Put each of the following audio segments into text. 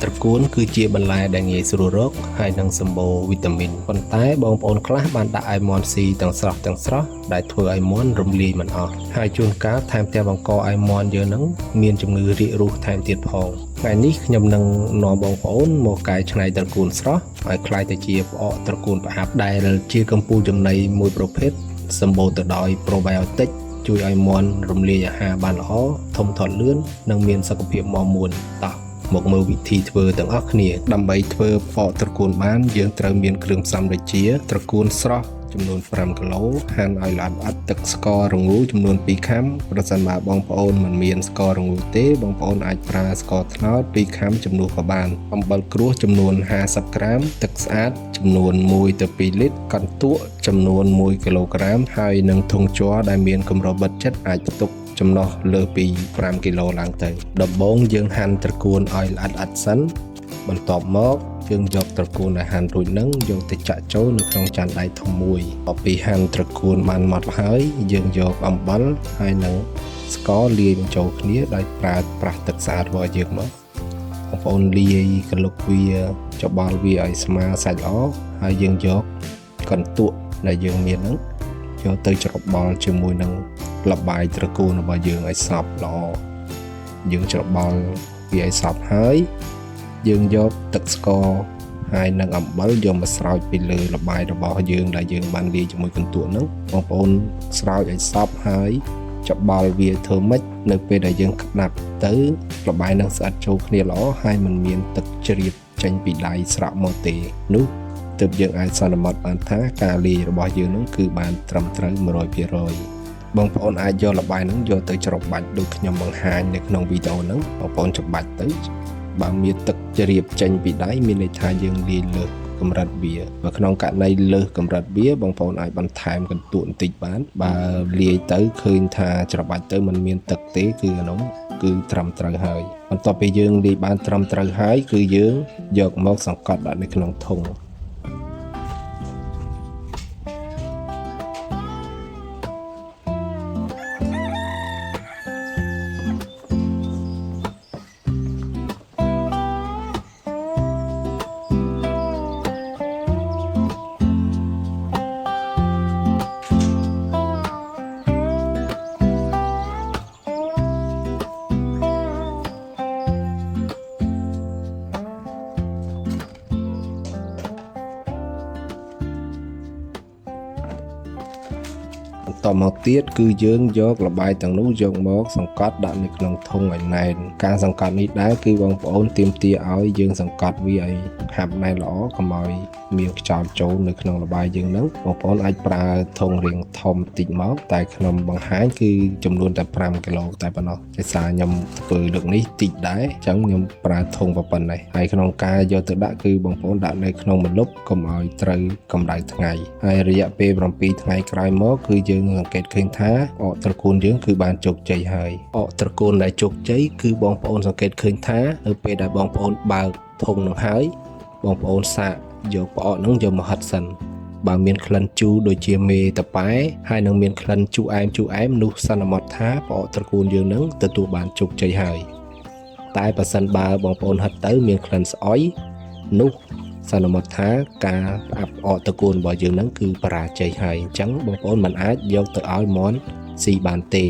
ត្រកួនគឺជាបន្លែដែលងាយស្រួលរកហើយនិងសម្បូរវីតាមីនប៉ុន្តែបងប្អូនខ្លះបានដាក់ឲ្យមាន់ស៊ីទាំងស្រស់ទាំងស្រស់ដែលធ្វើឲ្យមាន់រំលាយមិនអស់ហើយជួនកាលថែមទាំងបង្កឲ្យមាន់យើងនឹងមានជំងឺរាករូសថែមទៀតផងថ្ងៃនេះខ្ញុំនឹងនាំបងប្អូនមកកែច្នៃត្រកួនស្រស់ឲ្យក្លាយទៅជាផ្អកត្រកួនផ្អាប់ដែលជាកំពូលចំណីមួយប្រភេទសម្បូរទៅដោយ probiotic ជួយឲ្យមាន់រំលាយអាហារបានល្អធំធាត់លឿននិងមានសុខភាពមាំមួនតោះមកមើលវិធីធ្វើទាំងអស់គ្នាដើម្បីធ្វើផ្អកត្រកួនបានយើងត្រូវមានគ្រឿងផ្សំដូចជាត្រកួនស្រស់ចំនួន5គីឡូហាន់ឲ្យល្អិតៗទឹកស្កររងូចំនួន2ខាំប្រសិនបើបងប្អូនមិនមានស្កររងូទេបងប្អូនអាចប្រើស្ករត្នោត2ខាំជំនួសក៏បានអំបិលក្រួសចំនួន50ក្រាមទឹកស្អាតចំនួន1ទៅ2លីត្រកន្ទក់ចំនួន1គីឡូក្រាមហើយនិងធុងជ័រដែលមានកម្រិតបិទជិតអាចផ្ទុកចំណុះលើសពី5គីឡូឡើងទៅដំបូងយើងហាន់ត្រកួនឲ្យល្អិតៗសិនបន្ទាប់មកយើងយកត្រកួនដែលហាន់រួចនឹងយកទៅចាក់ចូលនៅក្នុងចានដែកធំមួយបន្ទាប់ពីហាន់ត្រកួនបានម៉ត់ហើយយើងយកអំបិលហើយនឹងស្ករលាយបញ្ចូលគ្នាដោយប្រើប្រាស់ទឹកស្អាតរបស់យើងមកបងប្អូនលាយកលុកវាច្បល់វាឲ្យស្មើសាច់ល្អហើយយើងយកកន្ទក់ដែលយើងមានហ្នឹងយកទៅច្របល់ជាមួយនឹងលបាយត្រកួនរបស់យើងឲ្យសព្វល្អយើងច្របល់វាឲ្យសព្វហើយយើងយកទឹកស្ករហើយនឹងអំបិលយកមកស្រោចពីលើលបាយរបស់យើងដែលយើងបានលាយជាមួយកន្ទក់ហ្នឹងបងប្អូនស្រោចឲ្យសព្វហើយច្បល់វាធ្វើម៉េចនៅពេលដែលយើងក្តាប់ទៅលបាយនឹងស្អិតចូលគ្នាល្អហើយមិនមានទឹកជ្រាបចេញពីដៃស្រក់មកទេនោះទើបយើងអាចសន្មតបានថាការលាយរបស់យើងនឹងគឺបានត្រឹមត្រូវ100%បងប្អូនអាចយកលបាយនឹងយកទៅច្របាច់ដូចខ្ញុំបង្ហាញនៅក្នុងវីដេអូហ្នឹងបងប្អូនច្របាច់ទៅបើមានទឹកជ្រាបចេញពីដៃមានន័យថាយើងលាយលើសកម្រិតវាបើក្នុងករណីលើសកម្រិតវាបងប្អូនអាចបន្ថែមកន្ទក់បន្តិចបានបើលាយទៅឃើញថាច្របាច់ទៅมันមានទឹកទេគឺអានោះគឺត្រឹមត្រូវហើយបន្ទាប់ពីយើងលាយបានត្រឹមត្រូវហើយគឺយើងយកមកសង្កត់ដាក់នៅក្នុងធុង បន្តមកទៀតគឺយើងយកលបាយទាំងនោះយកមកសង្កត់ដាក់នៅក្នុងធុងឲ្យណែនការសង្កត់នេះដែរគឺបងប្អូនទាមទារឲ្យយើងសង្កត់វាឲ្យហាប់ណែនល្អកុំឲ្យមានខ្យល់ចូលនៅក្នុងលបាយយើងហ្នឹងបងប្អូនអាចប្រើធុងរាងធំតិចមកតែខ្ញុំបង្ហាញគឺចំនួនតែ5គីឡូតែប៉ុណ្ណោះដោយសារខ្ញុំធ្វើលើកនេះតិចដែរអញ្ចឹងខ្ញុំប្រើធុងប៉ុណ្ណេះហើយក្នុងការយកទៅដាក់គឺបងប្អូនដាក់នៅក្នុងម្លប់កុំឲ្យត្រូវកម្ដៅថ្ងៃហើយរយៈពេល7ថ្ងៃក្រោយមកគឺយើងសង្កេតឃើញថាអកត្រកួនយើងគឺបានជោគជ័យហើយអកត្រកួនដែលជោគជ័យគឺបងប្អូនសង្កេតឃើញថានៅពេលដែលបងប្អូនបើកធុងនឹងហើយបងប្អូនសាកយកផ្អកនឹងយកមកហិតសិនបើមានក្លិនជូរដូចជាមេតប៉ែហើយនឹងមានក្លិនជូរអែមជូរអែមនោះសន្មតថាផ្អកត្រកួនយើងនឹងទទួលបានជោគជ័យហើយតែបើសិនបើបងប្អូនហិតទៅមានក្លិនស្អុយនោះសន្មតថាការផ្អាប់ផ្អកត្រកួនរបស់យើងនឹងគឺបរាជ័យហើយអញ្ចឹងបងប្អូនមិនអាចយកទៅឲ្យមាន់ស៊ីបានទេ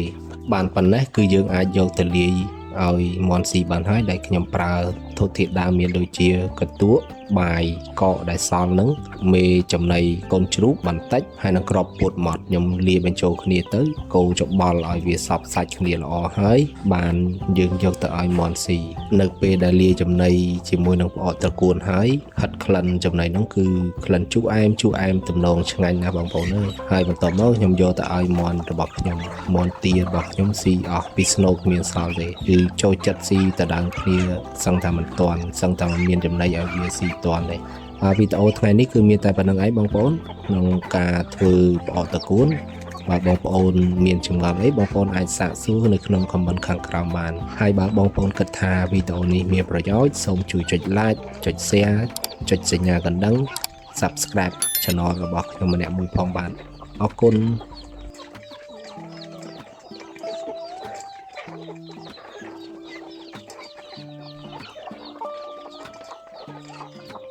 បានប៉ុណ្ណេះគឺយើងអាចយកទៅលាយឲ្យមាន់ស៊ីបានហើយដែលខ្ញុំប្រើធុធាតុដើមមានដូចជាកន្ទក់បាយកកដែលសល់នឹងមេចំណីកូនជ្រូកបន្តិចហើយនឹងក្របពោតម៉ត់ខ្ញុំលាយបញ្ចូលគ្នាទៅកូរច្បល់ឲ្យវាសព្វសាច់គ្នាល្អហើយបានយើងយកទៅឲ្យមាន់ស៊ីនៅពេលដែលលាយចំណីជាមួយនឹងផ្អកត្រកួនហើយហិតក្លិនចំណីហ្នឹងគឺក្លិនជូរអែមជូរអែមទំនងឆ្ងាញ់ណាស់បងប្អូនអើយហើយបន្ទាប់មកខ្ញុំយកទៅឲ្យមាន់របស់ខ្ញុំមាន់ទារបស់ខ្ញុំស៊ីអស់ពីស្នូកគ្មានសល់ទេគឺចូលចិត្តស៊ីតដើមគ្នាសឹងតែមិនទាន់សឹងតែមិនមានចំណីឲ្យវាស៊ីទាន់ទេហើយវីដេអូថ្ងៃនេះគឺមានតែប៉ុណ្្នឹងឯងបងប្អូនក្នុងការធ្វើផ្អកត្រកួនបើបងប្អូនមានចម្ងល់អីបងប្អូនអាចសាកសួរនៅក្នុង comment ខាងក្រោមបានហើយបើបងប្អូនគិតថាវីដេអូនេះមានប្រយោជន៍សូមជួយចុច like ចុច share ចុចសញ្ញាកណ្ដឹង Subscribe Channel របស់ខ្ញុំម្នាក់មួយផងបាទអរគុណ ។